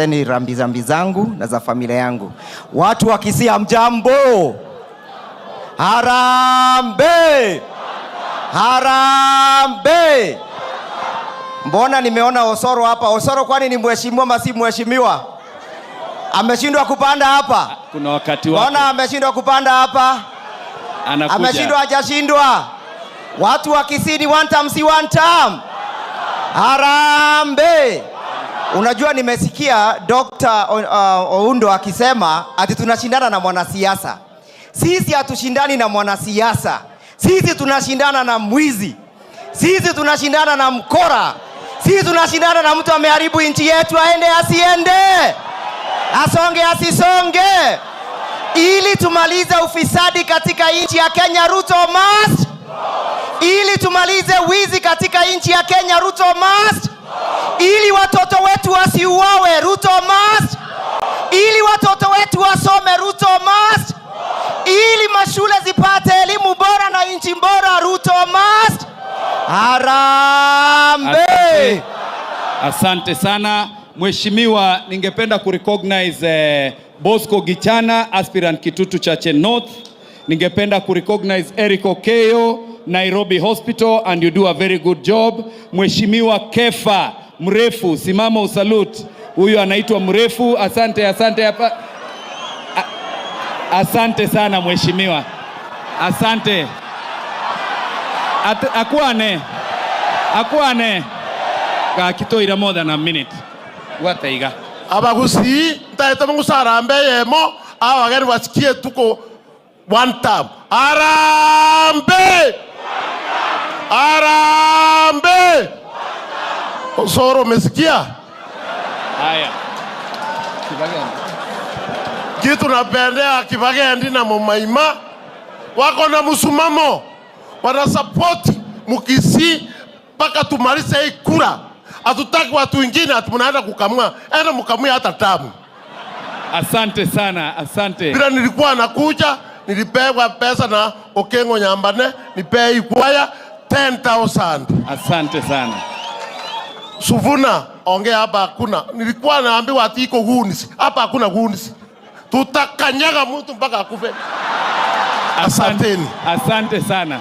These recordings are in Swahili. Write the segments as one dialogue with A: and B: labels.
A: Ni rambirambi zangu na za familia yangu. Watu wa Kisii, hamjambo? Harambee! Harambee! Mbona nimeona Osoro hapa? Osoro kwani ni mheshimiwa ama si mheshimiwa? Ameshindwa kupanda hapa?
B: Kuna wakati wake.
A: Mbona ameshindwa kupanda hapa?
B: Anakuja.
A: Ameshindwa hajashindwa? Watu wa Kisii ni one term, si one term? Harambee! Unajua nimesikia Dr. Oundo akisema ati tunashindana na mwanasiasa. Sisi hatushindani na mwanasiasa. Sisi tunashindana na mwizi. Sisi tunashindana na mkora. Sisi tunashindana na mtu ameharibu nchi yetu, aende asiende, asonge asisonge, ili tumalize ufisadi katika nchi ya Kenya. Ruto must. Ili tumalize wizi katika nchi ya Kenya, Ruto must. Ili watoto wetu wasiuawe, Ruto must. Ili watoto wetu wasome, Ruto must. Ili mashule zipate elimu bora na nchi bora, Ruto must. Harambee!
B: Asante, asante sana Mheshimiwa, ningependa kurecognize Bosco Gichana, aspirant Kitutu Chache North. Ningependa kurecognize Eric Okeyo, Nairobi Hospital, and you do a very good job. Mheshimiwa Kefa Mrefu, simama usalute. Huyu anaitwa Mrefu. Asante, asante hapa. Asante sana mheshimiwa, asante. Akwane akwane gakitoira more than a minute gwataiga.
C: Abagusii ntaete mugusarambe yemo abageni basikie tuko one term. Harambee! Harambee! Osoro, umesikia?
B: Haya.
C: Kitu napendea Kibagendi na Mumaima wako na msimamo, wanasapoti Mukisii mpaka tumalize hii kura. Hatutaki watu wengine ati mnaenda kukamua, enda mkamue hata tamu.
B: Asante sana, asante.
C: Bila nilikuwa nakuja, nilipewa pesa na Okengo Nyambane, nipee ikwaya 10,000.
B: Asante sana.
C: Suvuna, ongea hapa hakuna. Nilikuwa naambiwa ati iko goons. Hapa hakuna goons. Tutakanyaga mtu mpaka akufe. Asanteni.
B: Asante sana.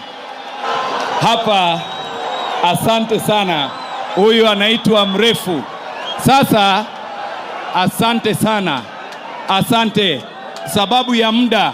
B: Hapa, asante sana. Huyu anaitwa Mrefu. Sasa, asante sana, asante. Sababu ya muda,